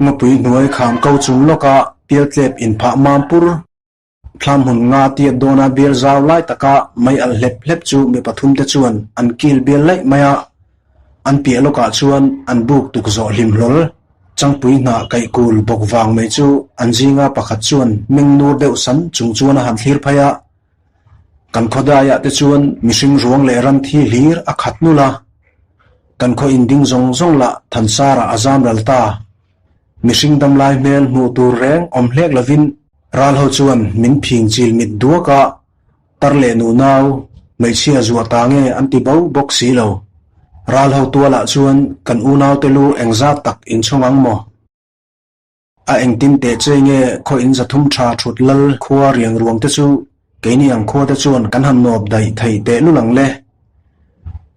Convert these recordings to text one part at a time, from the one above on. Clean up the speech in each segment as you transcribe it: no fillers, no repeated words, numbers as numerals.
Ngawpui hnuai kham ko chung lawka pialtlep inphah mam pur thlam hmun nga tiat dawna bial zau lai taka mei alh hlep hlep chu mi pathum te chuan an kil bial laih mai a. An piah lawkah chuan an buk tuk zawh hlim hlawl. Changpui hnah kaih kul bawk vang mai chu an zinga pakhat chuan meng nur deuh sam chung chuan a han thlir phei a. Kan khawdaiah te chuan mihring ruang leh ram thi hlir a khat nul a, kan khaw inding zawng zawng lah Thansarah a zam ral ta. Mihring damlai hmel hmuh tur reng awm hlek lovin ral ho chuan min phing chil mit duak a, tar leh nunau, hmeichhia zuah ta nge an ti bo bawk si lo. Ral ho tualah chuan kan unaute lu engzat tak inchhawng ang maw? A engtin teh che nge khaw in 300 tha thut lal khua riang ruang te chu keini ang khua te chuan kan han nawp daih thei teh lul ang le.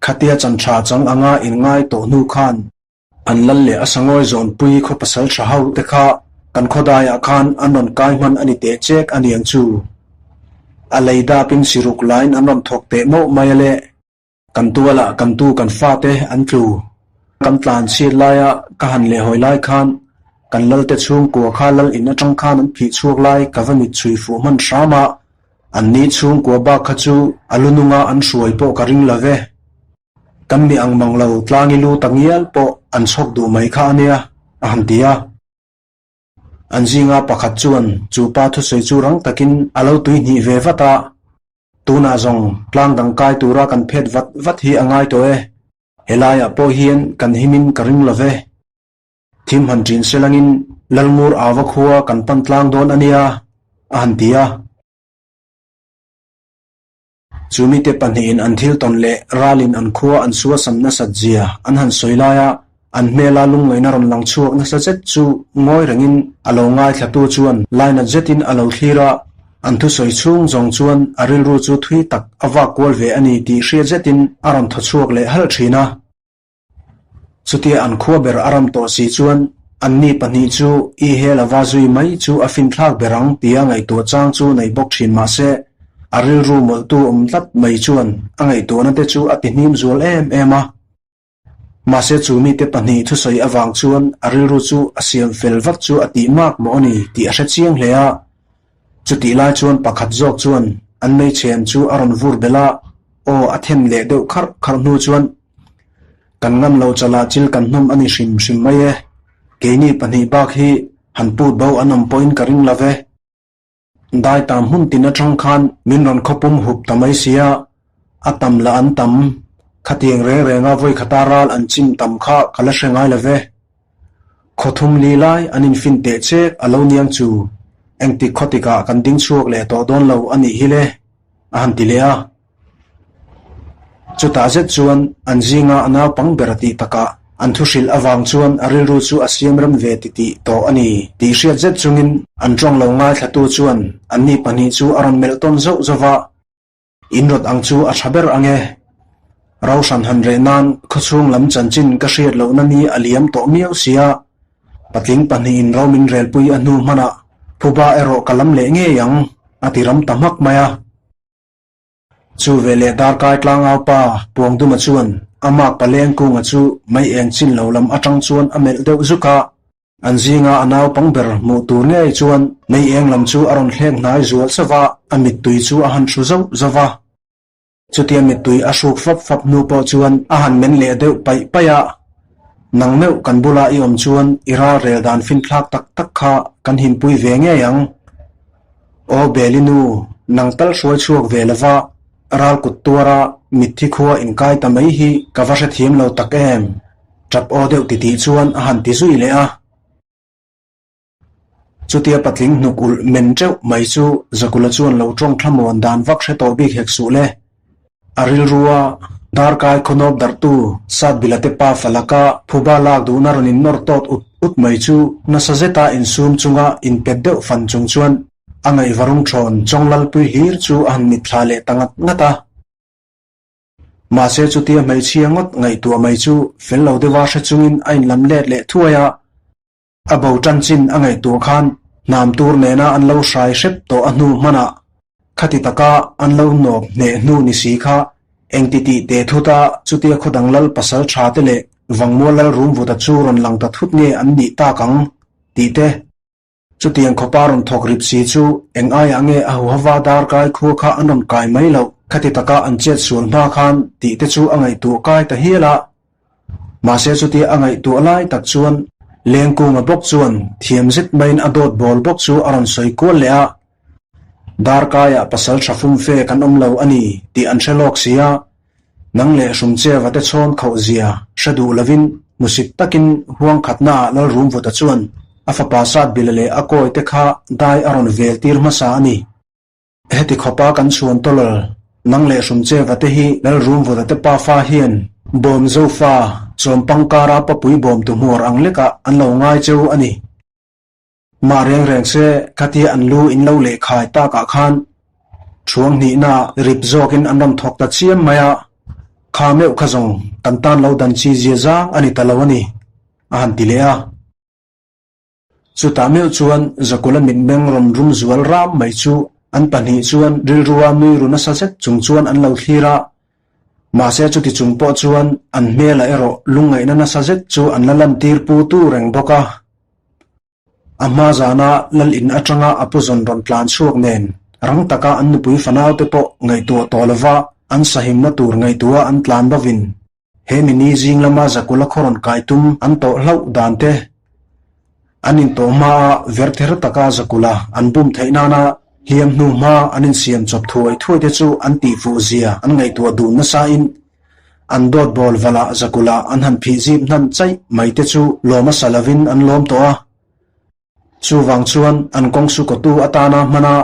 Khatia chan tha chang anga in ngai tawh hnu khan an lal leh a sangawi zawnpui khaw pasal tha ho te kha kan khaw daiah khan an rawn kai hman a ni teh chek a niang chu. A lei dapin siruk lain an rawn thawk teh mauh mai a le. Kan tualah kan tu kan fate an tlu. Kan tlan chhiat laia ka han lehhawi lai khan kan lalte chhungkua kha lal in atang khan an phih chhuak lai ka va mit chhui fuh hman hram a, an ni chhungkua bak kha chu a lu nunga an hruai pawh ka ring lo ve. Kan mi ang mang lo tlangi lu ta ngial pawh an chhawk duh mai kha a nia, a han ti a. An zinga pakhat chuan chu pa thusawi chu rang takin a lo tuihnih ve vat a. Tunah zawng tlang dang kai tura kan phet vat vat hi a ngai tawh e. Helaiah pawh hian kan himin ka ring lo ve. Thim han ṭin selangin Lalngur Ava khua kan pan tlang dawn a nia, a han ti a. Chu mite pahnihin an thil tawn leh ralin an khua an suasam nasat zia an han sawi laia An hmela lungngaihna rawn lang chhuak nasa zet chu ngawi rengin a lo ngaithlatu chuan lainat zetin a lo thlir a, an thusawi chhung zawng chuan a rilru chu thui tak a vak kual ve a ni tih hriat zetin a rawn thaw chhuak leh halh thin a. Chutia an khua ber a ram tawh si chuan anni pahnih chu i hel ava zui mai chu a finthlak ber ang tia ngaihtuah chang chu nei bawk thin mahse a rilru mawlhtu awm tlat mai chuan a ngaihtuahna te chu a tihnim zual em em a. Mahse chu mite pahnih thusawi avang chuan a rilru chu a siam fel vat chu a tih mak maw a ni tih a hre chiang hle a. Chutih lai chuan pakhat zawk chuan an meichhem chu a rawn vur belh a, aw a then leh deuh kharh kharh hnu chuan kan ngam lo chalah chil kan hnawm a ni hrim hrim mai e, keini pahnih bak hi han put bo an awm pawhin ka ring lo ve. Dai tam hmun tin atang khan min rawn khawpum hup ta mai sia, a tam lah an tam. Khatiang reng renga vawi khata ral an chim tam kha ka la hre ngai lo ve. Khaw thum li lai an infin teh chek a lo niang chu engtik khaw tikah kan ding chhuak leh tawh dawn lo a nih hi le, a han ti leh a. Chutah zet chuan an zinga a naupang ber a tih takah an thuhrilh avang chuan a rilru chu a siam rem ve titih tawh a ni tih hriat zet chungin an tawng lo ngaithlatu chuan anni pahnih chu a rawn melh tawn zauh zauh va, In rawt ang chu a tha ber ang e. Rohran han reh nan khawchhung lam chanchin ka hriat lohna ni a liam tawh miau sia, patling pahnihin ro min relpui a hnu hmanah phuba erawh ka lam leh ngei ang, a ti ram ta hmak mai a. Chu veleh darkai tlangau pa Puangduma chuan a mak paleng kunga chu mei eng chin lo lam atang chuan a melh deuh zuk a, an zinga a naupang ber hmuh tur ngei chuan mei eng lam chu a rawn thlek hnai zual sauh a, a mittui chu a han hru zauh zauh va. Chutia mittui a hruk fap fap hnu pawh chuan a han men leh deuh paih paih a, Nang meuh kan bula i awm chuan i ral rel dan finthlak tak tak kha kan himpui ve ngei ang. Aw Beli nu, nang tal hruai chhuak ve lova ral kut tuara mitthi khua inkai ta mai hi ka va hrethiam lo tak em? Tap aw deuh titih chuan a han ti zui leh a. Chutia patling hnuk ulh men teuh mai chu Zakula chuan lo tawng thlamuan dan vak hre tawh bik hek suh le. A rilrua darkai khawnawp darhtu Satbila te pa falaka phuba lak duhna rawn innawr tawt ut ut mai chu nasa zeta insum chunga inpet deuh fan chung chuan a ngaihvarung thawn Chawnglalpui hlir chu a han mitthla leh ta ngat ngat a. Mahse chutia hmeichhia ngawt ngaihtuah mai chu fel lo deuha hre chungin a inlam let leh thuai a. A bo tan chin a ngaihtuah khan hnam tur nena an lo hrai hrep tawh a hnu hmanah khati taka an lo nawp hneh hnu ni si kha engti tih teh thut a chutia khaw dang lal pasal tha te leh Vangmual lal rum vuta chu rawn lang ta thut nge an nih tak ang? Tih te. Chutiang khawpa rawn thawk rip si chu eng aiah nge a huhava darkai khua kha an rawn kai mai loh, khati taka an chet sual hma khan tih te chu a ngaihtuah kai ta hial a. Mahse chutia a ngaihtuah lai tak chuan Lengkunga bawk chuan thiam zet maiin a dawt bawl bawk chu a rawn sawi kual leh a. Darkaiah pasal tha fumfe kan awm lo a ni tih an hre lawk si a, Nang leh Hrumcheva te chhawn khauh zia hre duh lovin hmusit takin huang khatnaah Lalrumvuta chuan a fapa Satbila leh a kawi te kha dai a rawn vel tir hmasa a ni. Heti khawpa kan chhuan tawlal, nang leh Hrumcheva te hi Lalrumvuta te pafa hian bawm zofa chawmpang kara papui bawm tu hmuar ang lekah an lo ngai cheu a ni. Mah reng reng se, khatia an lu in lo lehkhai takah khan thuang hnihna rip zawkin an rawn thawk ta chiam mai a, kha meuh kha zawng kan tan lo dan chi zia zang a ni ta lo a ni, a han ti leh a. Chutah meuh chuan Zakula mitmeng rawn rum zual ram mai chu an pahnih chuan rilrua nui ru nasa zet chung chuan an lo thlir a, mahse chuti chung pawh chuan an hmelah erawh lungngaihna nasa zet chu an la lantir pu tu reng bawk a. A hma zana lal in atanga a pu zawn rawn tlan chhuak nen rang taka an nupui fanaute pawh ngaihtuah tawh lova an sahimna tur ngaihtuah an tlan bovin he mini zing lama Zakula khaw rawn kai tum an tawh hlauh dan te an intawh hmaa verther taka Zakula an bum theih nana hliam hnu hma an insiam chawp thuai thuai te chu an tihfuh zia an ngaihtuah dun nasain An dawt bawl valah zakulh ah an han phih zip hnan chaih mai te chu lawm a sa lovin an lawm tawh a. Chuvang chuan an kawngsu kawtu atana hmana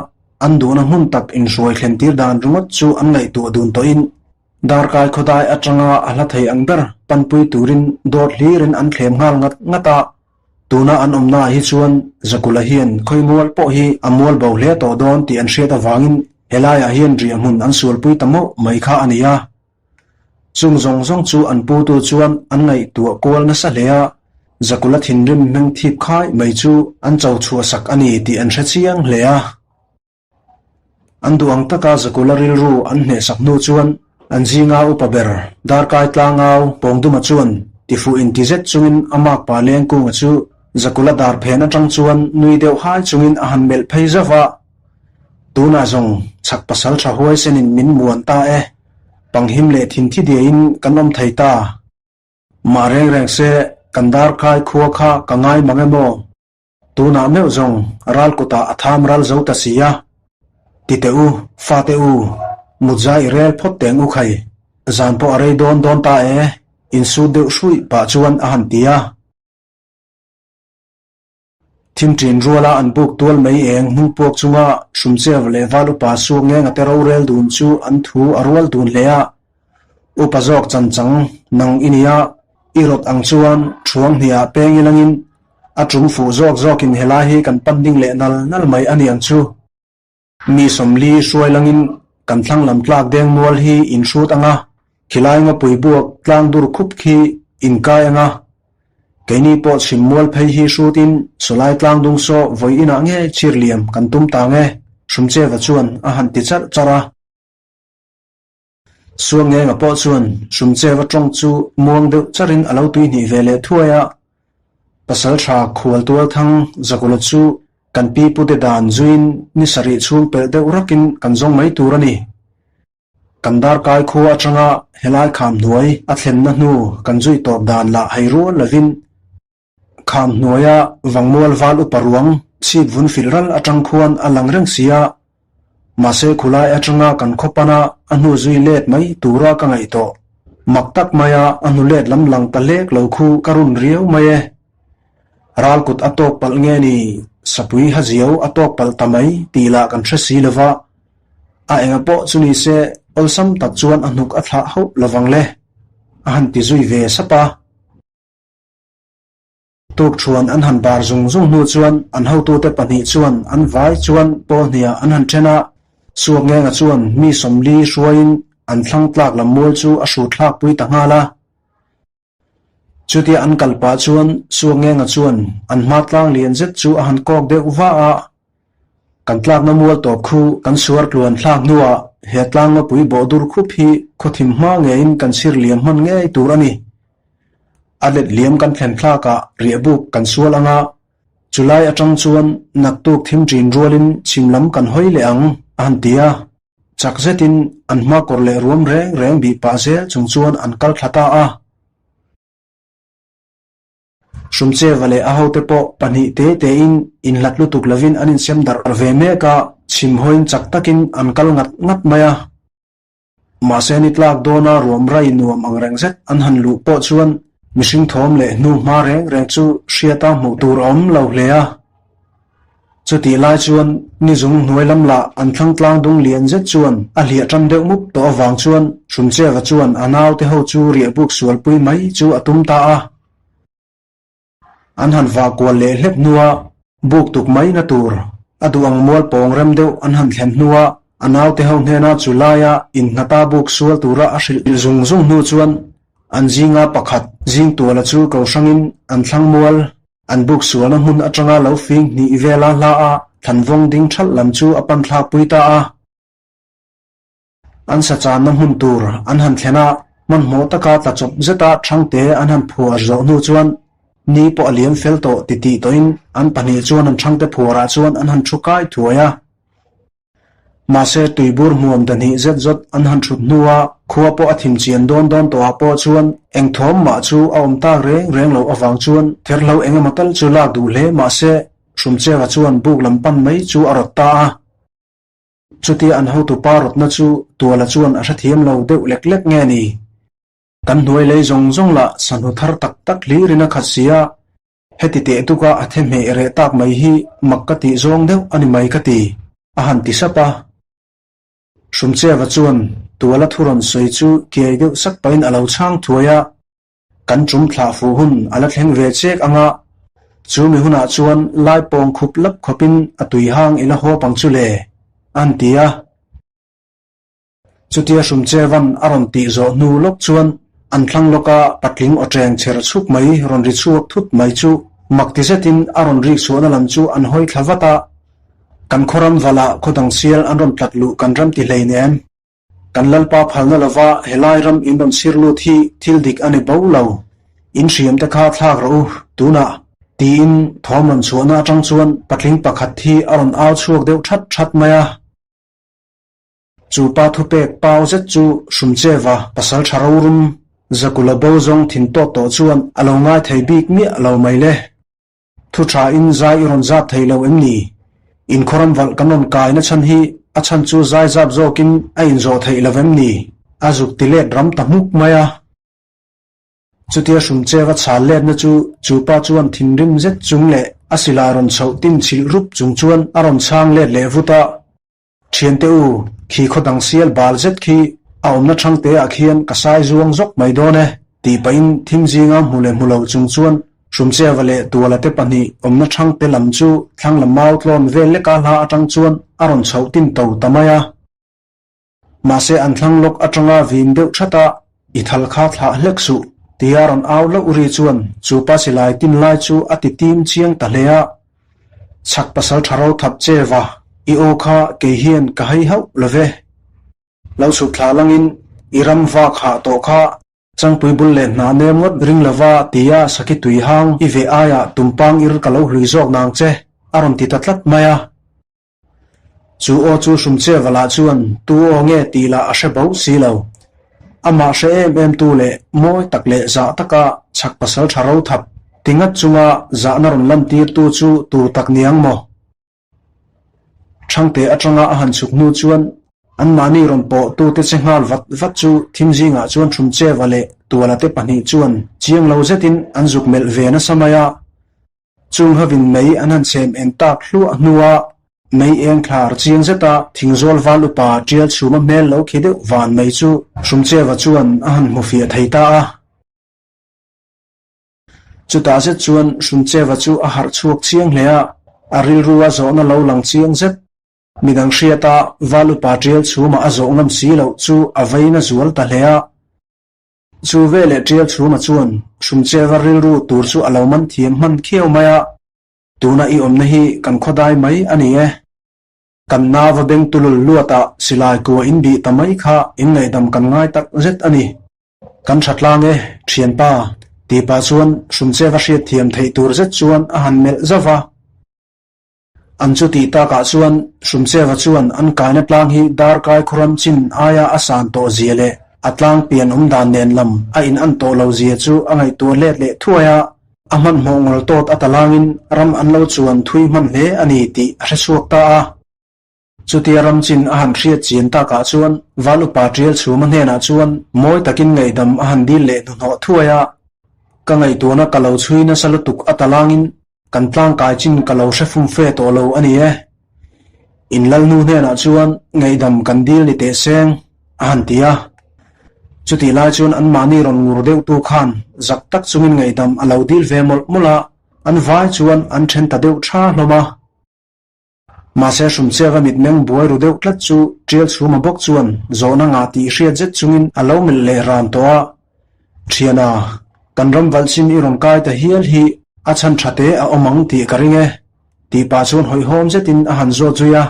an duhna hmun tak inhruai thlen tir dan ringawt chu an ngaihtuah dun tawhin darkai khawdai atanga a hla thei ang ber panpui turin dawt hlirin an thlem nghal ngat ngat a. Tuna an awmnaah hi chuan Zakula hian khawi mual pawh hi a mual bo hle tawh dawn tih an hriat avangin helaiah hian riahhmun an sualpui ta mauh mai kha a ni a. Chung zawng zawng chu an putu chuan an ngaihtuah kual nasa hle a, Zakula thinrim hming thip khai mai chu an cho chhuahsak a ni tih an hre chiang hle a. An duh ang taka Zakula rilru an hnehsak hnu chuan an zinga upa ber Darkai Tlangau Pawngduma chuan tifuh inti zet chungin a makpa Lengkunga chu Zakula dar phen atang chuan nui deuh hai chungin a han melh phei zauh a, Tunah zawng chhak pasal tha huaisenin min muan ta e, panghim leh thinthi diain kan awm thei ta. Mah reng reng se kan Darkai khua kha ka ngai mang emaw? Tunah meuh zawng ral kutah a tham ral zo ta si a. Ti teh u, fate u, mutza i rel phawt teng u khai, zan pawh a rei dawn dawn ta e, insut deuh hruih pah chuan a han ti a. Thim ṭin ruala an buk tual mai eng hnung puak chunga Hrumchev leh Val upa suak ngenga te rorel dun chu an thu a rual dun hle a. Upa zawk chanchang nang i nia, i rawt ang chuan thuang hniah peng ilangin A tum fuh zawk zawkin helai hi kan pan ding leh nal nal mai a ni ang chu. Mi 40 hruai langin kan thlang lam tlak deng mual hi in hrut ang a, khilai ngawpui buak tlang dur khup khi in kai ang a. Keini pawh chhim mual phei hi hrutin sawlai tlang dung saw vawi inah nge chhir liam kan tum ta nge, Hrumcheva chuan a han ti charh charh a. Suangngenga pawh chuan Hrumcheva tawng chu muang deuh charin a lo tuihnih ve leh thuai a. Pasaltha khual tualthang Zakula chu kan pi pute dan zuiin ni sarih chhung pelh deuh rakin kan zawng mai tur a ni. Kan darkai khua atanga helai kham hnuai a thlenna hnu kan zui tawp dan lah hei rual lovin Kham hnuaia Vangmual val upa ruang chhip vun filh ral atang khuan a lang reng si a, mahse khulai atanga kan khaw pana a hnu zui let mai tura ka ngaih tawh. Mak tak maia a hnu let lam lang ta hlek lo khu ka run riau mai e. Ral kut a tawk palh nge ni, sapui haziau a tawk palh ta mai tih lah kan hre si lova, a enga pawh chu ni se awlsam tak chuan a hnuk a thlah hauh lovang le, a han ti zui ve sap a. Tukṭhuan an han bar zung zung hnu chuan an hotute pahnih chuan an vai chuan pawl hniah an han ṭhen a, Suakngenga chuan mi 40 hruaiin an thlang tlak lam mual chu a hrut thlakpui ta nghal a. Chutia an kal pah chuan Suakngenga chuan an hma tlang lian zet chu a han kawk deuh va a, Kan tlakna mual tawp khu kan suar tluan thlak hnuah he tlang ngawpui bawh dur khup hi khawthim hma ngeiin kan sir liam hman ngei tur a ni. A let liam kan thlen thlakah riahbuk kan sual anga. Chulai atang chuan naktuk thim ṭin rualin chhim lam kan hawi leh ang, a han ti a. Chak zetin an hma kawr leh ruam reng reng bih pah zel chung chuan an kal thla ta a. Hrumcheva leh a hote pawh pahnih te tein inhlat lutuk lovin an insem darh ve mek a, chhim hawiin chak takin an kal ngat ngat mai a. Mahse ni tlak dawna ruam rai nuam ang reng zet an han luh pawh chuan mihring thawm leh hnu hma reng reng chu hriata hmuh tur a awm lo hle a. Chutih lai chuan ni zung hnuai lam lah an thlang tlang dung lian zet chuan a hliah ṭan deuh mup tawh avang chuan Hrumcheva chuan a naute ho chu riahbuk sualpui mai chu a tum ta a. An han vah kual leh hlep hnua buk tuk mai na tur a duh ang mual pawng rem deuh an han thlen hnua a naute ho hnena chu laia innghata buk sual tura a hrilh zung zung hnu chuan an zinga pakhat zing tuala chu ko hrangin an thlang mual an buk sualna hmun atanga lo fing hnih vela hla a thlanvawng ding thalh lam chu a pan thlakpui ta a. An sa channa hmun tur an han thlen a, hmanhmawh taka tla chawp zeta Thangte an han phuar zawh hnu chuan ni pawh a liam fel tawh ti tih tawhin an pahnih chuan an Thangte phuarah chuan an han thu kai thuai a. Mahse tuibur hmuam dahnih zet zawt an han thut hnua khua pawh a thim chian dawn dawn tawhah pawh chuan eng thawm mah chu a awm tak reng reng loh avang chuan therhlo eng emaw tal chu lak duh hle mahse Hrumcheva chuan buk lam pan mai chu a rawt ta a. Chutia an hotupa rawtna chu Tuala chuan a hrethiam lo deuh lek lek nge ni? Kan hnuai lei zawng zawng lah sahnu thar tak tak hlirin a khat si a, heti teh tuka a the hmeh reh tak mai hi mak ka tih zawng deuh a ni mai ka ti, a han ti sap a. Hrumcheva chuan Tuala thu rawn sawi chu kiai deuh sak pahin a lo chhang thuai a. Kan tum thlah fuh hun a la thleng ve chek ang a, chu mi hunah chuan lai pawng khup lap khawpin a tui hang i la hawp ang chu le, a han ti a. Chutia Hrumchevan a rawn tih zawh hnu lawk chuan an thlang lawka patling aw ṭeng chher chhuk mai rawn ri chhuak thut mai chu mak ti zetin a rawn rik chhuahna lam chu an hawi thla vat a, Kan khawram valah khawdang sial an rawn tlat luh kan ram ti hleinem. Kan Lalpa phalna lova helai ram in rawn sir lut hi thil dik a ni bo lo. In hriam te kha thlak rawh u, tunah. Tiin thawm rawn chhuahna atang chuan patling pakhat hi a rawn au chhuak deuh that that mai a. Chu pa thupek pau zet chu Hrumcheva pasal tha rorum Zakula bo zawng thin tawt tawh chuan a lo ngai thei bik miah lo mai le. Thu tha in zai i rawn zap thei lo em ni? In khawram valh kan rawn kai na chhan hi a chhan chu zai zap zawkin a inzawh theih lo em ni? A zuk ti let ram ta hmuk mai a. Chutia Hrumcheva chhal letna chu chu pa chuan thinrim zet chung leh a silai rawn chhoh tin chhilh rup chung chuan a rawn chhang let leh vut a. Thiante u, khi khaw dang sial bal zet khi a awmna thangte ah khian ka sai zuang zawk mai dawn e, tih pahin thim zinga hmu leh hmu lo chung chuan Hrumcheva leh Tuala te pahnih awmna thangte lam chu thlang lam mau tlawn vel leka hla atang chuan a rawn chhoh tin to ta mai a. Mahse an thlang lawk atanga vin deuh that a, I thal kha thlah hlek suh, tia rawn au hlauh ri chuan chu pa silai tin lai chu a ti tim chiang ta hle a. Chhak pasal tha ro thap che va, i aw kha kei hian ka hei hauh lo ve. Lo chhuk thla langin i ram vak hah tawh kha changpui bul leh hna nem ngawt ring lova tia sakhi tui hang i veh aiah tumpang ir ka lo hlui zawk nang che, a rawn ti ta tlat mai a. Chu aw chu Hrumcheva lah chuan tu aw nge tih lah a hre bo si lo. Amah hre em em tu leh mawi tak leh zah taka chhak pasal tha ro thap ti ngat chunga zahna rawn lantir tu chu tu tak niang maw? Thangte atanga a han chhuk hnu chuan anmahni rawn pawh tute che nghal vat vat chu thim zingah chuan Hrumcheva leh Tuala te pahnih chuan chiang lo zetin an zuk melh ve nasa mai a. Chung hovin mei an han chhem eng tak hluah hnua mei eng thlar chiang zeta thingzawl val upa tial chhuma hmel lo khi deuh van mai chu Hrumcheva chuan a han hmu fiah thei ta a. Chutah zet chuan Hrumcheva chu a harh chhuak chiang hle a, a rilru a zawhna lo lang chiang zet. Midang hriata val upa tial chhuma a zawh ngam si loh chu a veina zual ta hle a. Chu veleh Tial Chhuma chuan Hrumcheva rilru tur chu a lo man thiam hman khiau mai a, tuna i awmna hi kan khawdai mai a ni e. Kan nava beng tulul luatah silai kua in bih ta mai kha in ngaihdam kan ngai tak zet a ni. Kan tha tlang e, thianpa, tih pah chuan Hrumcheva hriat thiam theih tur zet chuan a han melh zauh va. An chutih takah chuan Hrumcheva chuan an kaina tlang hi darkai khuram chin aia a san tawh zia leh a tlang pian awm dan nen lam a in an tawh lo zia chu a ngaihtuah let leh thuai a, a hmanhmawh ngawl tawt a talangin ram an lo chuan thui hman hle a ni tih a hrechhuak ta a. Chutia ram chin a han hriat chian takah chuan Val upa Tial Chhuma hnenah chuan mawi takin ngaihdam a han dil leh hnuhnawh thuai a, Ka ngaihtuahna ka lo chhui nasa lutuk a talangin kan tlangkai chin ka lo hre fum fe tawh lo a ni e. In Lalnu hnenah chuan ngaihdam kan dil ni teh seng, a han ti a. Chutih lai chuan anmahni rawn ngur deuhtu khan zak tak chungin ngaihdam a lo dil ve mawlh mawlh a, an vai chuan an then ta deuh tha hlawm a. Mahse Hrumchiava mitmeng buai ru deuh tlat chu Tial Chhuma bawk chuan zawhna ngah tih hriat zet chungin a lo melh leh ran tawh a. Thiana, kan ram valh chin i rawn kai ta hial hi a chhan tha te a awm ang tih ka ring e, tih pah chuan hawihhawm zetin a han zawt zui a.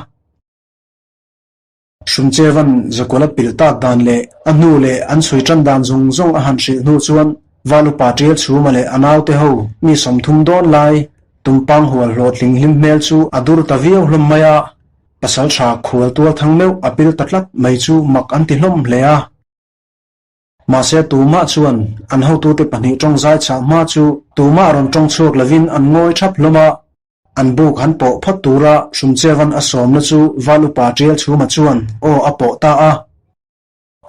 Hrumchevan Zakuala pilh tak dan leh a hnu leh an chhui tan dan zawng zawng a han hrilh hnu chuan Val upa Tial Chhuma leh a naute ho mi 30 dawn lai tumpang hual hlawhtling hlim hmel chu a dur ta viau hlawm mai a, pasaltha khual tual thang meuh a pil ta tlat mai chu mak an ti hlawm hle a. Mahse tumah chuan an hotute pahnih tawngzai chah hma chu tumah rawn tawng chhuak lovin an ngawi thap hlawm a. An buk han pawh phawt tura Hrumchevan a sawmna chu Val upa Tial Chhuma chuan aw a pawh ta a.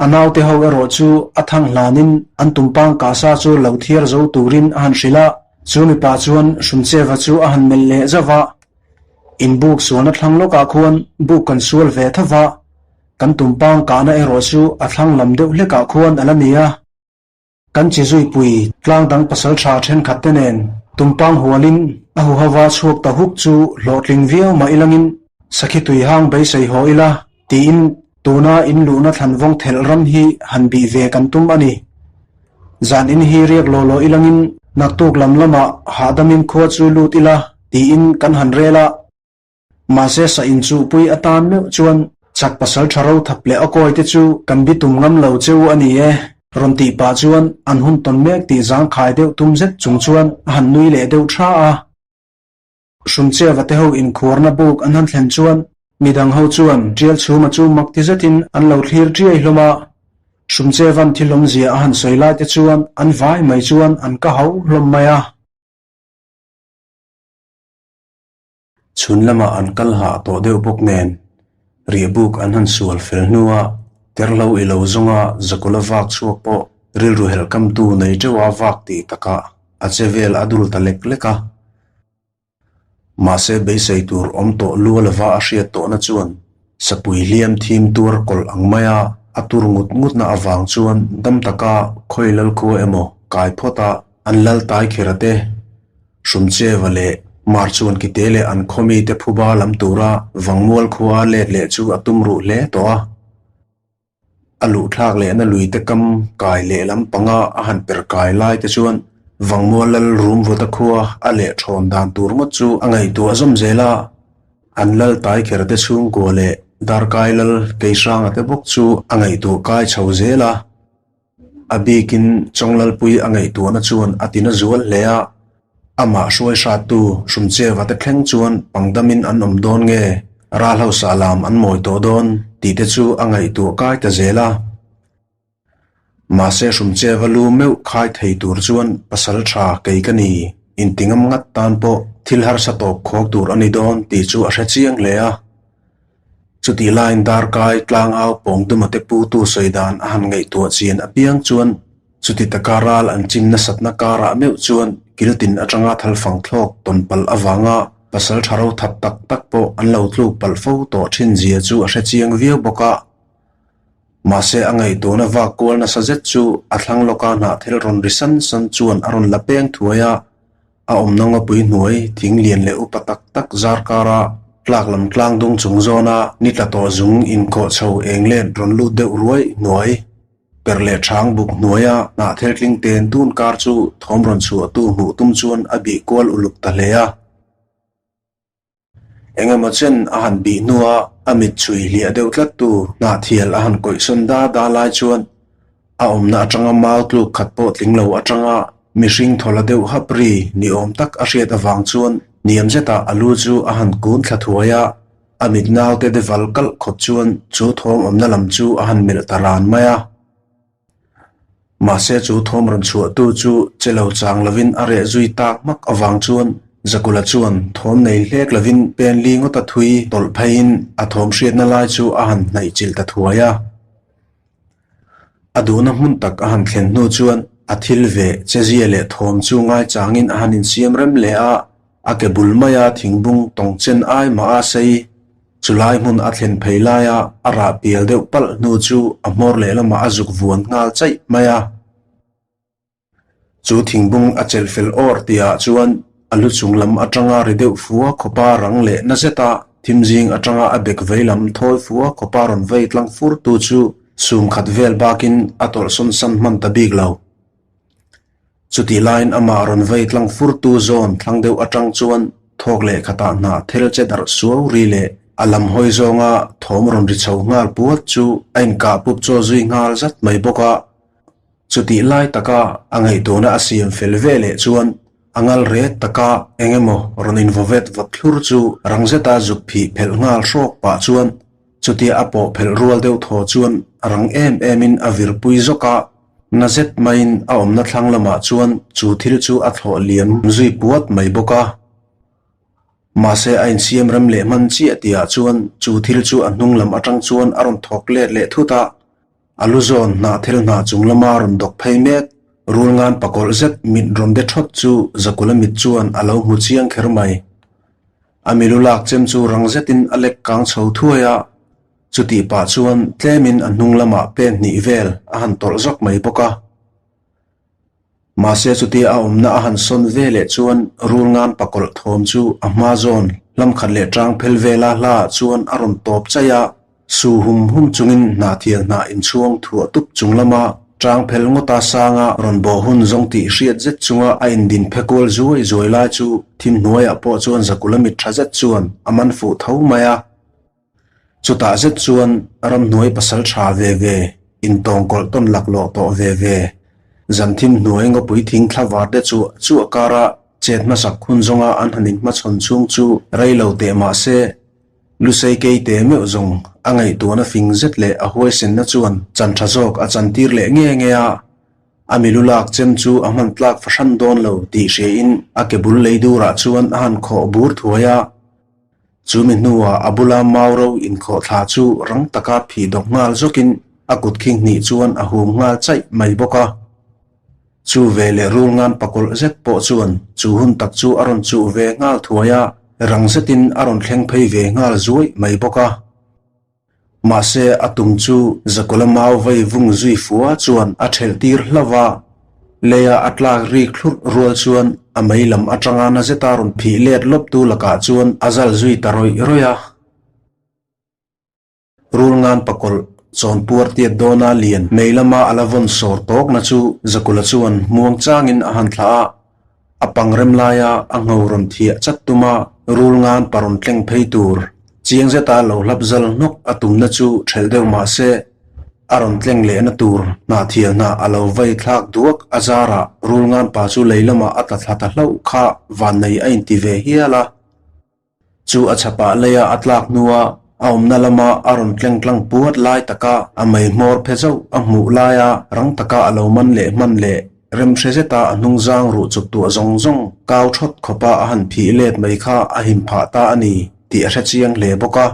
A naute ho erawh chu a thang hlanin an tumpang kahsa chu lo thiar zo turin a han hrilh a. Chu mipa chuan Hrumcheva chu a han melh leh zauh a. In buk sualna thlang lawkah khuan buk kan sual ve tho va, kan tumpang kahna erawh chu a thlang lam deuh hlekah khuan a la ni a. Kan chi zuipui tlang dang pasal tha thenkhat te nen tumpang hualin a huhava chhuak ta huk chu hlawhtling viau mah ilangin sakhi tui hang beisei haw ila tiin tuna in luhna thlanvawng thelh ram hi han bih ve kan tum a ni. Zan in hi riak law law ilangin naktuk lam lamah hahdamin khua chu lut ila tiin kan han rel a. Mahse sa inchuhpui atan meuh chuan chak pasal tha ro thap leh a kawi te chu kan bi tum ngam lo che u a ni e, rawn tih pah chuan an hun tawn mek tih zangkhai deuh tum zet chung chuan a han nui leh deuh tha a. Hrumcheva te ho inkhuarna buk an han thlen chuan midang ho chuan Tial Chhuma chu mak ti zetin an lo thlir tiai hlawm a. Hrumchevan thil awmzia a han sawi lai te chuan an vai mai chuan an ka hau hlawm mai a. Chhun lamah an kal hah tawh deuh bawk nen riahbuk an han sual fel hnua terhlo i lo zawnga Zakula vak chhuak pawh rilru helhkamtu nei teuha vak tih takah a che vel a dul ta lek lek a. Mahse beisei tur awm tawh lua lova a hriat tawhna chuan sapui hliam thim tuar kawlh ang maia a tur ngut ngutna avang chuan dam taka khawi lalkhua emaw kai phawt a an lal tai khera te Hrumcheva leh Marchuan kite leh an khaw mite phuba lam tura Vangmual khua let leh chu a tum ruh hle tawh a. A luhthlak lehna luite kam kai leh lam panga a han per kai lai te chuan Vangmual lal Rumvuta khua a leh thawn dan tur ngawt chu a ngaihtuah zawm zel a. An lal tai kher te chhungkua leh Darkai lal Keihranga te bawk chu a ngaihtuah kai chho zel a. A bikin Chawnglalpui a ngaihtuahna chuan a tina zual hle a, amah hruai hrattu Hrumcheva te thleng chuan pangdamin an awm dawn nge, ral hausa lam an mawi tawh dawn tih te chu a ngaihtuah kai ta zel a. Mahse Hrumcheva lu meuh khai thei tur chuan pasal tha kei ka ni, intingam ngat tan pawh thil harsa tawp khawk tur a ni dawn tih chu a hre chiang hle a. Chutih laiin darkai tlangau pawngduma te putu sawi dan a han ngaihtuah chian apiang chuan chuti taka ral an chim nasatna karah meuh chuan kiltin atanga thalfang thlawk tawn palh avanga pasal tha ro that tak tak pawh an lo tluk palh fo tawh thin zia chu a hre chiang viau bawk a. Mahse a ngaihtuahna vak kual nasa zet chu a thlang lawka hnahthel rawn ri san san chuan a rawn la peng thuai a. A awmna ngawpui hnuai thing lian leh upa tak tak zar kara tlak lam tlang dung chung zawna ni tla tawh zung inkhawh chho eng let rawn lut deuh ruai hnuai. Per leh thang buk hnuaia hnah thel tling ten tun kar chu thawm rawn chhuahtu hmuh tum chuan a bih kual uluk ta hle a. Eng emaw chen a han bih hnua a mit chhui hliah deuh tlat tu hnahthial a han kawih sawn da da lai chuan a awmna atanga mau tluk khat pawh tling lo atanga mihring thaw la deuh hap ri ni awm tak a hriat avang chuan. hniam zetah a lu chu a han kun thla thuai a, a mit naute de val kalh khawp chuan chu thawm awmna lam chu a han melh ta ran mai a. Mahse chu thawm rawn chhuahtu chu che lo chang lovin a reh zui tak hmak avang chuan Zakula chuan thawm nei hlek lovin pen li ngawta thui tawlh pheiin a thawm hriatna lai chu a han hnaih chilh ta thuai a. A duhna hmun tak a han thlen hnu chuan a thil ve chezia leh thawm chu ngaichangin a han insiam rem leh a, a ke bul maia thingbung tawng chen ai mah a sei. Chulai hmun a thlen phei laia a rah pial deuh palh hnu chu a hmawr lehlamah a zuk vuan nghal chaih mai a. Chu thingbung a chelh fel awr tihah chuan a lu chung lam atanga ri deuh fua khawpa rang leh na zeta thim zing atanga a bek vei lam thawi fua khawpa rawn vei tlang fur tu chu sum khat vel bakin a tawlhsawn san hman ta bik lo. Chutih laiin amah rawn vei tlang fur tu zawn thlang deuh atang chuan thawk leh khatah hnah thel che darh suau ri leh a lam hawi zawnga thawm rawn ri chho nghal puat chu a inkah pup chaw zui nghal zat mai bawk a. Chutih lai taka a ngaihtuahna a siam fel ve leh chuan a ngal ret taka eng emaw rawn invaw vet vawt thlur chu rang zeta zuk phih phelh nghal hrawk pah chuan chutia a pawh phelh rual deuh thaw chuan rang em emin a virpui zawk a, na zet maiin a awmna thlang lamah chuan chu thil chu a thlawh liam zui puat mai bawk a. Mahse a insiam rem leh hman chiah tihah chuan chu thil chu a hnung lam atang chuan a rawn thawk let leh thut a. A lu zawn hnah thil hnah chung lama rawn dawk phei mek. Rul ngan pakawlh zet mit rawn de thawt chu Zakula mit chuan a lo hmu chiang kher mai. A milu lak chem chu rang zetin a lek kang chho thuai a, chutih pah chuan tlemin a hnung lamah pen hnih vel a han tawlh zawk mai bawk a. Mahse chutia a awmna a han sawn ve leh chuan rul ngan pakawlh thawm chu a hma zawn hlam khat leh tang phel vela hla ah chuan a rawn tawp chaih a, su hum hum chungin hnahthial hnah inchhuang thuah tup chung lama tang phel ngawta sanga rawn bawh hun zawng tih hriat zet chunga a indin phe kual zuai zuai lai chu thim hnuaiah pawh chuan Zakula mit tha zet chuan a man fuh tho mai a. Chutah zet chuan ramhnuai pasal tha ve ve, intawngkawlh tawn laklawh tawh ve ve, zanthim hnuai ngawpui thing thla var te chu chu a kara chet hmasak hun zawnga an han inhmachhawn chhung chu rei lo teh mah se, Lusei kei te meuh zawng a ngaihtuahna fing zet leh a huaisenna chuan chan tha zawk a chantir leh nge nge a, a milu lak chem chu a hman tlak fahran dawn lo tih hriain a ke bul lei durah chuan a han khawh bur thuai a. Chumi hnuah a bula mau ro inkhawh thla chu rang taka phih dawk nghal zawkin a kut khing hnih chuan a hum nghal chaih mai bawk a. Chu ve leh rul ngan pakawlh zet pawh chuan chu hun tak chu a rawn chuh ve nghal thuai a, rang zetin a rawn thleng phei ve nghal zuaih mai bawk a. Mahse, a tum chu Zakawla mau vei vung zui fua chuan a thelh tir hlauh a, leia a tlak rik thlurh rual chuan a mei lam atanga na zeta rawn phih let lawptu lakah chuan a zal zui ta rawih rawih a. Rul ngan pakawlh chawnpuar tiat dawna lian mei lama a la vawn sawr tawkna chu Zakawla chuan muang changin a han thlah a. A pang rem laia a ngho rawn thiah chat tuma rul ngan pa rawn tleng phei tur chiang zeta lo hlap zal hnawk a tumna chu ṭhelh deuh mah se, a rawn tleng lehna tur hnahthial hnah a lo vei thlak duak a zarah rul ngan pa chu lei lamah a tla thla ta hlauh kha vannei a inti ve hial a. Chu a chhapah leia a tlak hnua a awmna lama a rawn tleng tlang puat lai taka a mei hmawr phe zauh a hmuh laia rang taka a lo man leh hman leh rem hre zeta a hnung zang ruh chuk tuah zawng zawng kau thawt khawpa a han phih let mai kha a him phah ta a ni tih a hre chiang hle bawk a.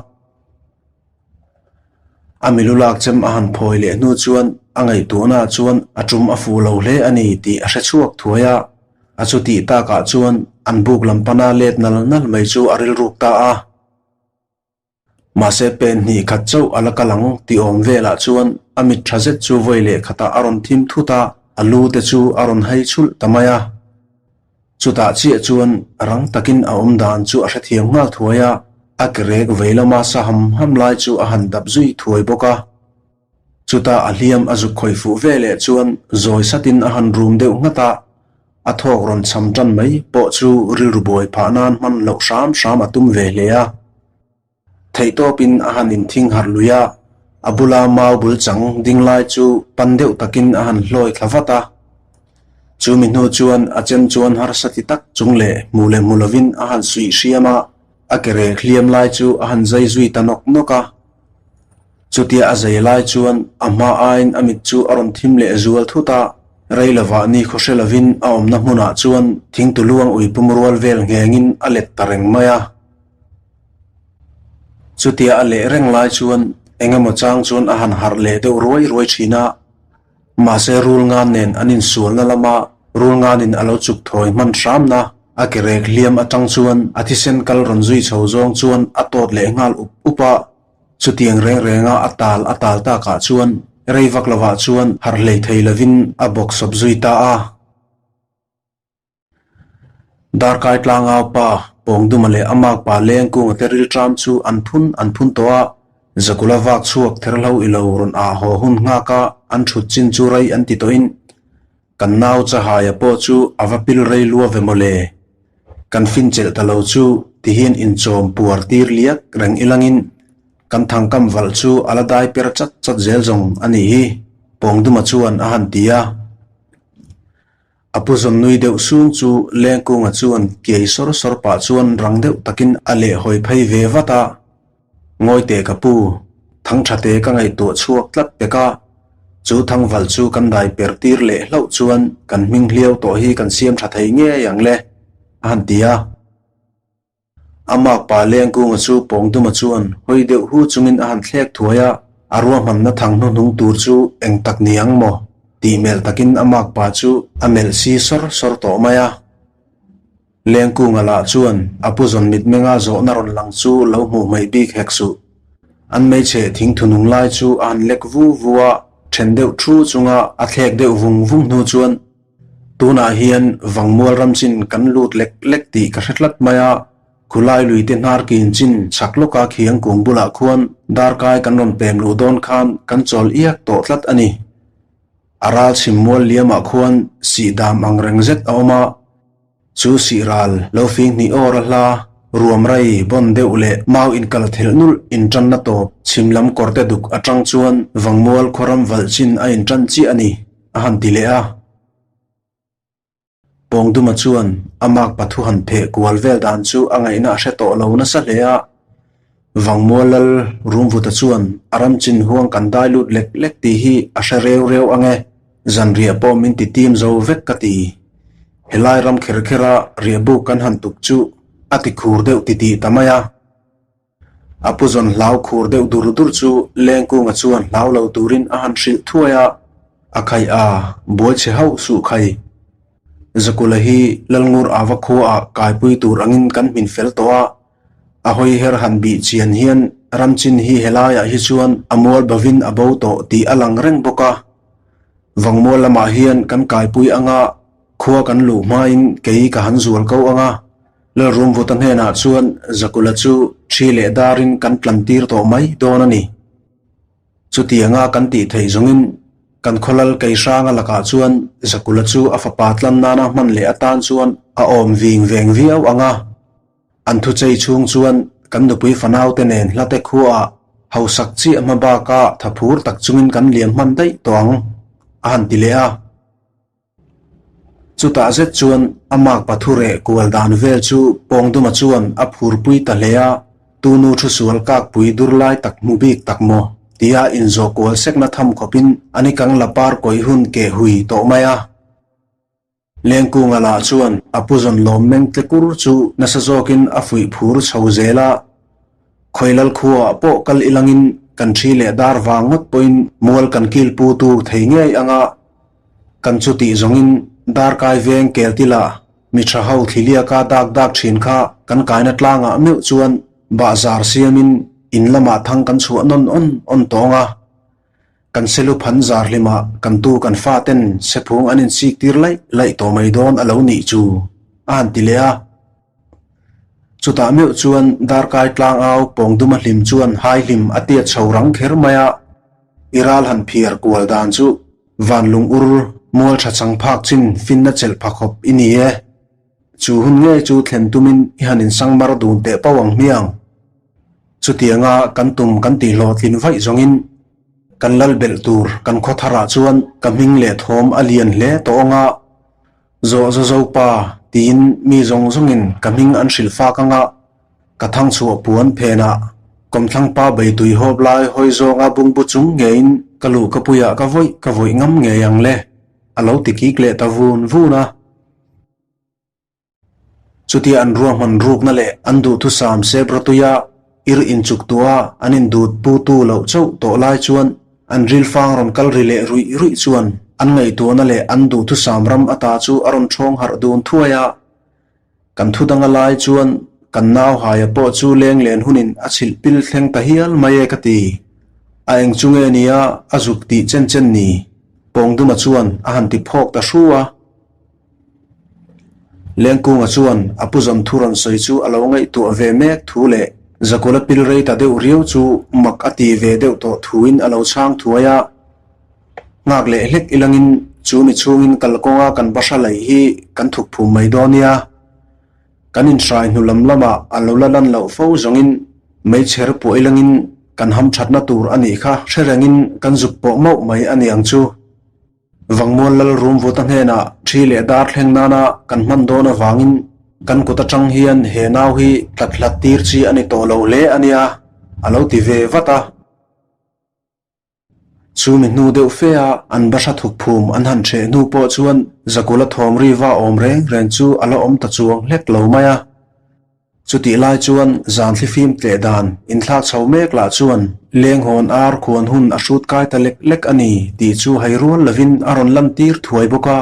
A milu lak chem a han phawi leh hnu chuan a ngaihtuahna chuan a tum a fuh lo hle a ni tih a hre chhuak thuai a, a chutih takah chuan an buk lam pana let nal nal mai chu a rilruk ta a. Mahse pen hnih khat chauh a la kal ang tih awm velah chuan a mit tha zet chu vawi leh khatah a rawn thim thut a, a lu te chu a rawn hai chhulh ta mai a. Chutah chiah chuan rang takin a awm dan chu a hrethiam nghal thuai a, a ke rek vei lama sa ham ham lai chu a han dap zui thuai bawk a. Chutah a hliam a zuk khawih fuh ve leh chuan zawi satin a han rum deuh nghat a, a thawk rawn cham tan mai pawh chu rilru buai phah nan hman loh hram hram a tum ve hle a. Theihtawpin a han inthing harh lui a, a bula mau bul chang ding lai chu pan deuh takin a han hlawi thla vat a. Chu mi hnu chuan a chem chuan harsa ti tak chung leh hmu leh hmu lovin a han suih hriam a, a ke rek hliam lai chu a han zai zui ta nawk nawk a. Chutia a zai lai chuan a hma aiin a mit chu a rawn thim leh zual thut a, rei lovah ni khaw hre lovin a awmna hmunah chuan thingtu luang ui pum rual vel nghengin a let ta reng mai a. Chutia a leh reng lai chuan eng emaw chang chuan a han harh leh deuh ruai ruai thin a, mahse rulngan nen an insualna lama rulnganin a lo chuk thawi hman hramna a ke rek hliam atang chuan a thisen kal rawn zui chho zawng chuan a tawt leh nghal up up a. Chutiang reng renga a tal a tal takah chuan rei vak lovah chuan harh hlei thei lovin a bawk sawp zui ta a. Darkai tlangau pa Pawngduma leh a makpa Lengkunga te rilṭam chu an phun an phun tawh a, Zakula vak chhuak therhlo i lo rawn ah haw hun nghak a an ṭhut chin chu rei an ti tawhin kan nau Chahaia pawh chu a va pil rei lua ve mawle. Kan finchelh ta lo chu tihian inchawm puar tir liak reng ilangin kan thangkam valh chu a la dai per chat chat zel zawng a nih hi, Pawngduma chuan a han ti a. A pu zawn nui deuh sung chu Lengkunga chuan kiai sawr sawr pah chuan rang deuh takin a lehhawi phei ve vat a, Ngawi teh ka pu, thang tha te ka ngaihtuah chhuak tlat pek a, chu thangval chu kan dai per tir leh hlauh chuan kan hming hliau tawh hi kan siam tha thei ngei ang le, a han ti a. A makpa Lengkunga chu Pawngduma chuan hawi deuh hu chungin a han thlek thuai a, a ruahmanna thang hnuhnung tur chu eng tak ni ang maw? tih melh takin a makpa chu a melh si sawr sawr tawh mai a. Lengkunga lah chuan a pu zawn mitmenga zawhna rawn lang chu lo hmuh hmaih bik hek suh. An hmeichhe thingthunung lai chu a han lek vu vu a, then deuh thu chunga a thlek deuh vung vung hnu chuan, Tunah hian Vangmual ram chin kan lut lek lek tih ka hre tlat mai a, khulai lui te hnar kin chin chhak lawka khiang kung bulah khuan darkai kan rawn pem luh dawn khan kan chawl iak tawh tlat a ni. A ral chhim mual liamah khuan sih dam ang reng zet a awm a. Chu sih ral lo fing hnih awr a hla, ruam rai bawn deuh leh mau inkal thelh nulh intanna tawp chhim lam kawrte duk atang chuan Vangmual khuaram valh chin a intan chiah a ni, a han ti leh a. Pawngduma chuan a mak pathu han pheh kual vel dan chu a ngaihna a hre tawh lo nasa hle a. Vangmual lal Rumvuta chuan a ram chin huang kan dai lut lek lek tih hi a hre reu reu ang e, zanriah pawh min ti tim zo vek ka ti. Helai ram kher khera riahbuk kan han tuk chu a ti khur deuh titih ta mai a. A pu zawn hlau khur deuh dur dur chu Lengkunga chuan hlau lo turin a han hrilh thuai a, a khaih a, buai chhe hauh suh khai. Zakula hi Lalngur Ava khuaah kaipui tur angin kan hmin fel tawh a, A hawi her han bih chian hian ramchin hi helaiah hi chuan a mual bovin a bo tawh tih a lang reng bawk a. Vangmual lamah hian kan kaipui anga khua kan luh hmain kei ka han zual ko anga Lalrumvuta hnenah chuan Zakula chu thi leh darin kan tlantir tawh mai dawn a ni. Chutianga kan tih theih zawngin kan khawlal Keihranga lakah chuan Zakula chu a fapa tlan nana hman leh atan chuan a awm ving veng viau ang a. An thuchei chhung chuan kan nupui fanaute nen hlate khuaah hausak chiah hma baka tha phur tak chungin kan liam hman daih tawh ang, a han ti leh a. Chutah zet chuan a makpa thu reh kual dan vel chu Pawngduma chuan a phurpui ta hle a, Tunu thu sual kakpui dur lai tak hmu bik tak maw? tia inzawh kual sekna tham khawpin a ni kang la par kawih hun keh hui tawh mai a. Lengkunga lah chuan a pu zawn lawm meng tle kur chu nasa zawkin a fuih phur chho zel a. Khawilal khuaah pawh kal ilangin kan thi leh dar vang ngawt pawhin mual kan kil pu tur thei ngei anga kan chu tih zawngin darkai veng kel tila mi tha ho thliliaka dak dak thin kha kan kaina tlangah meuh chuan bahzar siamin in lamah thang kan chhuah nawn awn awn tawng a. Kan selu phan zar hlimah kan tu kan fa ten sephung an insik tir laih laih tawh mai dawn a lo nih chu a han ti leh a. Chutah meuh chuan darkai tlangau pawngduma hlim chuan hai hlim a tiat chho rang kher mai a, i ral han phiar kual dan chu vanlung ur mual tha chang phak chin finna chelh pha khawp i ni e. Chu hun ngei chu thlen tumin i han insang mar dun teh pauh ang hmiang. Chutianga kan tum kan tih hlawhtlin vaih zawngin kan lal belh tur kan khaw tharah chuan ka hming leh thawm a lian hle tawh ang a. Zawh za zo pa tiin mi zawng zawngin ka hming an hrilh fak anga ka thang chhuah puan phenah kawmthlang pa beitui hawp lai hawi zawnga bungbu chung ngeiin ka luh ka puiah ka vawih ka vawih ngam ngei ang le a lo ti kik leh ta vun vun a. Chutia an ruahman rukna leh an duhthusam Sebrawtuia ir inchuk tuah an indut putu loh chauh tawh lai chuan an rilfang rawn kal ri leh ruih ruih chuan an ngaihtuahna leh an duhthusam ram ata chu a rawn ṭhawng harh dun thuai a. Kan thu danga lai chuan kan nau haia pawh chu leng len hunin a chhilh pil thleng ta hial mai e ka ti. A eng chu nge nia a zuk tih chen chen ni? Pawngduma chuan a han ti phawk ta hru a. Lengkunga chuan a pu zawn thu rawn sawi chu a lo ngaihtuah ve mek thu leh Zakula pil rei ta deuh riau chu mak a ti ve deuh tawh thuin a lo chhang thuai a. Nghak leh hlek ilangin chu mi chhungin kalkawnga kan bahra laih hi kan thuk phum mai dawn nia. Kan inhrai hnu lam lamah a lo la lan loh fo zawngin meichher puah ilangin kan hamthatna tur a nih kha hre rengin kan zuk pawh mauh mai a ni ang chu. Vangmual lal rum vuta hnenah thi leh dar thleng nana kan hman dawn avangin kan kut atang hian he nau hi tlat hlat tir chi a ni tawh lo hle a nia, a lo ti ve vat a. Chu mi hnu deuh fe a an bahra thuk phum an han ṭheh hnu pawh chuan Zakula thawm ri va awm reng reng chu a la awm ta chuang hlek lo mai a. Chutih lai chuan zan thlifim tleh dan inthlak chho mek lah chuan lenghawn ar khuan hun a hrut kai ta lek lek a ni tih chu hai rual lovin a rawn lantir thuai bawk a.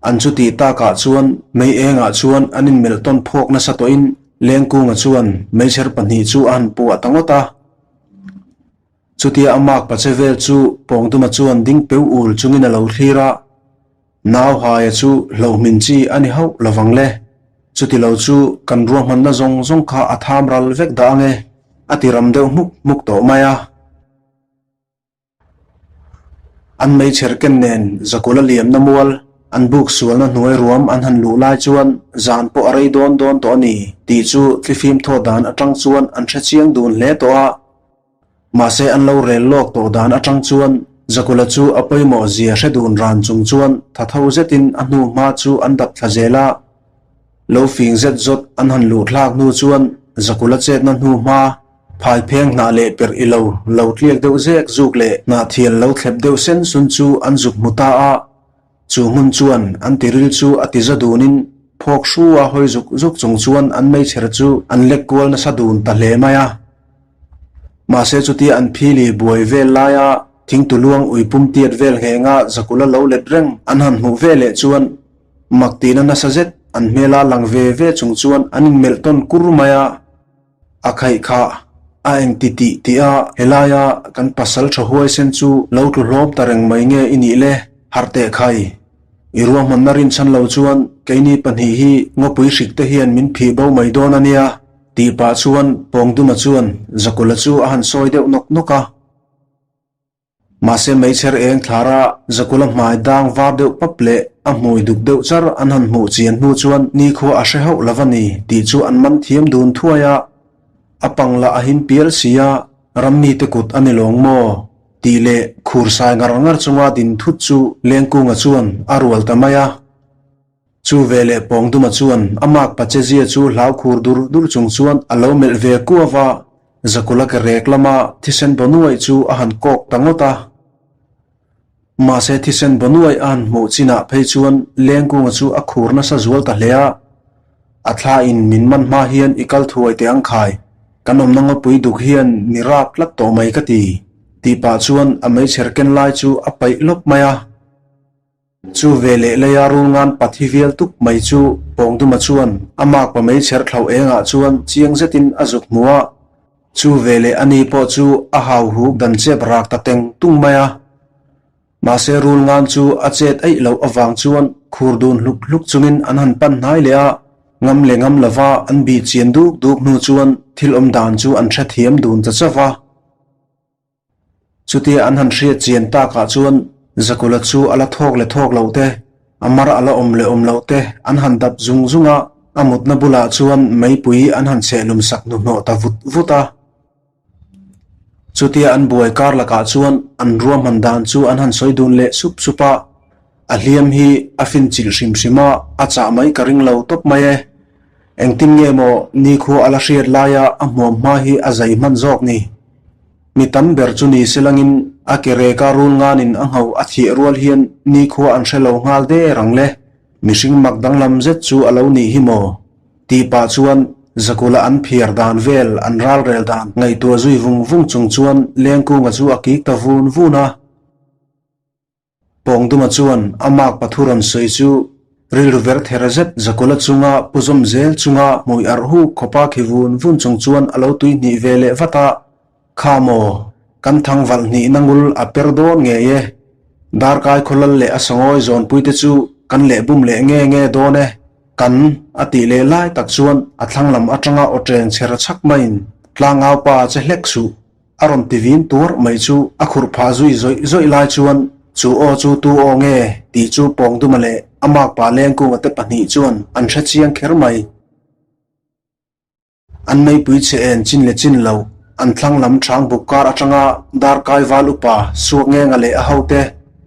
An chutih takah chuan mei engah chuan an inmelh tawn phawk nasa tawhin Lengkunga chuan meichher pahnih chu a han puah ta ngawt a. Chutia a mak pache vel chu Pawngduma chuan ding peu ul chungin a lo thlir a, Nau haia chu hlauhmin chi a ni hauh lovang le. Chuti lo chu kan ruahmanna zawng zawng kha a tham ral vek dah ange, a ti ram deuh hmuk hmuk tawh mai a. An meichher ken nen Zakula liamna mual an buk sualna hnuai ruam an han luh lai chuan zan pawh a rei dawn dawn tawh a ni tih chu thlifim thaw dan atang chuan an hre chiang dun hle tawh a. Mahse an lo rel lawk tawh dan atang chuan Zakula chu a pawimawh zia hre dun ran chung chuan tha tho zetin a hnu hma chu an dap thla zel a. Lo fing zet zawt an han luh thlak hnu chuan Zakula chetna hnu hma Phai pheng hnah leh perh i lo, lo tliak deuh zek zuk leh hnahthial lo thlep deuh sen sun chu an zuk hmu ta a. Chu hmun chuan an tiril chu a ti za dunin phawk hru a hawi zuk zuk chung chuan an meichher chu an lek kual nasa dun ta hle mai a. Mahse chutia an phili buai vel laia thingtuluang uipum tiat vel nghenga zakula lo let reng an han hmuh ve leh chuan mak tihna nasa zet an hmela lang ve ve chung chuan an inmelh tawn kur mai a. A khaih kha a eng ti tih tih a, helaia kan pasal tha huaisen chu lo tlu hlawm ta reng mai nge i nih le? Harh teh khai. I ruahmanna rinchhan lo chuan keini pahnih hi ngawpui hrik te hian min phih bo mai dawn a nia, tih pah chuan Pawngduma chuan Zakula chu a han sawi deuh nawk nawk a. Mahse meichher eng thlara Zakula hmai dang var deuh pap leh a hmui duk deuh char an han hmuh chian hnu chuan nikhua a hre hauh lo a ni tih chu an man thiam dun thuai a. A pang lah a him pial si a, rammi te kut a ni lawng maw? tih leh khur sai ngar ngar chunga din thut chu Lengkunga chuan a rual ta mai a. Chu veleh Pawngduma chuan a mak pachezia chu hlau khur dur dur chung chuan a lo melh ve kuau a, Zakula ke rek lama thisen baw nuaih chu a han kawk ta ngawt a. Mahse thisen baw nuaih a han hmuh chinah phei chuan Lengkunga chu a khur nasa zual ta hle a, A thla in min man hma hian i kal thuai teh ang khai, kan awmna ngawpui duk hian mi rap tlat tawh mai ka ti, tih pah chuan a meichher ken lai chu a paih lawp mai a. Chu ve leh leia rulngan pathi vial tuk mai chu Pawngduma chuan a makpa meichher thlo engah chuan chiang zetin a zuk hmu a. Chu ve leh ani pawh chu a hau huk dan chep rak ta teng tung mai a. Mahse rulngan chu a chet eih loh avang chuan khur dun hluk hluk chungin an han pan hnai leh a, ngam leh ngam lova an bih chian duk duk hnu chuan thil awm dan chu an hrethiam dun ta chauh va. Chutia an han hriat chian takah chuan Zakula chu a la thawk leh thawk loh te, a mar a la awm leh awm loh te an han dap zung zung a, a mutna bulah chuan meipui an han chhehlum sak hnuhnawh ta vut vut a. Chutia an buai kar lakah chuan an ruahman dan chu an han sawi dun leh sup sup a. A hliam hi a fin chilh hrim hrim a, a chah mai ka ring lo tawp mai e. Engtin nge maw nikhua a la hriat laia a hmuam hma hi a zai hman zawk ni? Mi tam ber chu ni se langin a ke reka rul nganin a ngho a thiah rual hian nikhua an hre lo nghal der ang le. Mihring mak danglam zet chu a lo nih hi maw? Tih pah chuan Zakula an phiar dan vel an ralrel dan ngaihtuah zui vung vung chung chuan Lengkunga chu a kik ta vun vun a. Pawngduma chuan a mark pathu rawn sawi chu rilru ver ther zet Zakula chunga pu zawm zel chunga hmui arh huk khawpa khi vun vun chung chuan a lo tui hnih ve leh vat a, Kha maw, kan thang valh hnihna ngul a per dawn ngei e. Darkai khawlal leh a sangawi zawnpuite chu kan leh bum leh nge nge dawn e. Kan a tih leh lai tak chuan a thlang lam atanga aw ṭeng chher chhak maiin tlangaupa che hlek suh. A rawn ti vin tuar mai chu a khurh phah zui zawih zawih lai chuan chu aw chu tu aw nge tih chu Pawngduma leh a makpa Lengkunga te pahnih chuan an hre chiang kher mai. An meipui chhe en chin leh chin lo, an thlang lam thang buk kar atanga Darkai Val upa Suakngenga leh a hote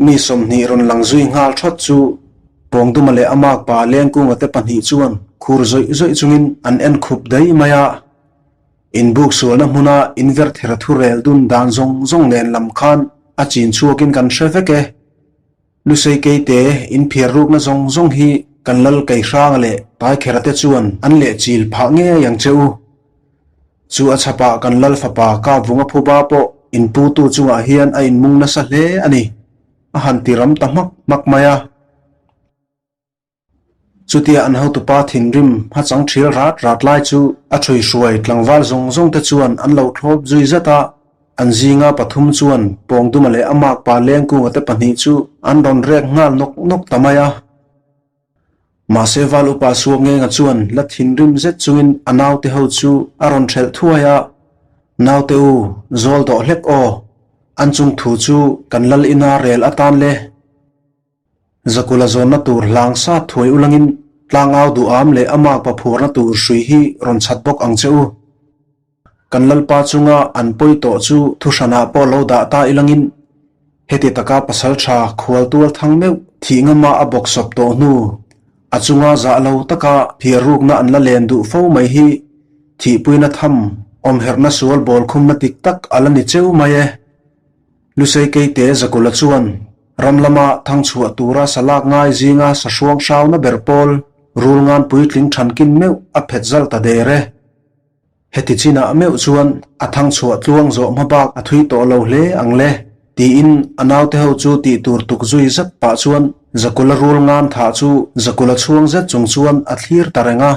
mi 20 rawn lang zui nghal thawt chu Pawngduma leh a makpa Lengkunga te pahnih chuan khur zawih zawih chungin an en khup daih mai a. Inbuk sualna hmuna inverther thu rel dun dan zawng zawng nen lam khan a chin chhuakin kan hre vek e. Lusei keite inphiar rukna zawng zawng hi kan lal Keihranga leh Taikhera te chuan an leh chil phah ngei ang che u. Chu a chhapah kan lal fapa Kapvunga phuba pawh inputu chungah hian a inmung nasa hle a ni, a han ti ram ta hmak hmak mai a. Chutia an hotupa thinrim hmachang thial rat rat lai chu a ṭhuihruai tlangval zawng zawng te chuan an lo thlawp zui zat a, an zinga pathum chuan Pawngduma leh a makpa Lengkunga te pahnih chu an rawn rek nghal nawk nawk ta mai a. Mahse val upa Suakngenga chuan la thinrim zet chungin a naute ho chu a rawn ṭhelh thuai a, Naute u, zawl dawh hlek aw, an chung thu chu kan lal ina rel atan le. Zakula zawnna tur hlang sat thuai ulangin tlangau duham leh a makpa phurna tur hrui hi rawn chhat bawk ang che u. Kan Lalpa chunga an pawi tawh chu thuhranah pawh lo dah ta ilangin heti taka pasal tha khual tual thang meuh thih ngama a bawk sawp tawh hnu a chunga zah lo taka phiar rukna an la len duh fo mai hi thihpuina tham awmherhna sual bawl khumna dik tak a la ni cheu mai e. Lusei Keite Zakula chuan ram lama thangchhuah tura sa lak ngai zinga sa hruang hrauna ber pawl rul ngan puitling thankin meuh a phet zal ta der e. Heti chinah meuh chuan a thangchhuah tluang zawh hma bak a thui tawh lo hle ang le, tiin a naute ho chu tih tur tuk zui zat pah chuan Zakula rul ngan thah chu Zakula chhuang zet chung chuan a thlir ta reng a.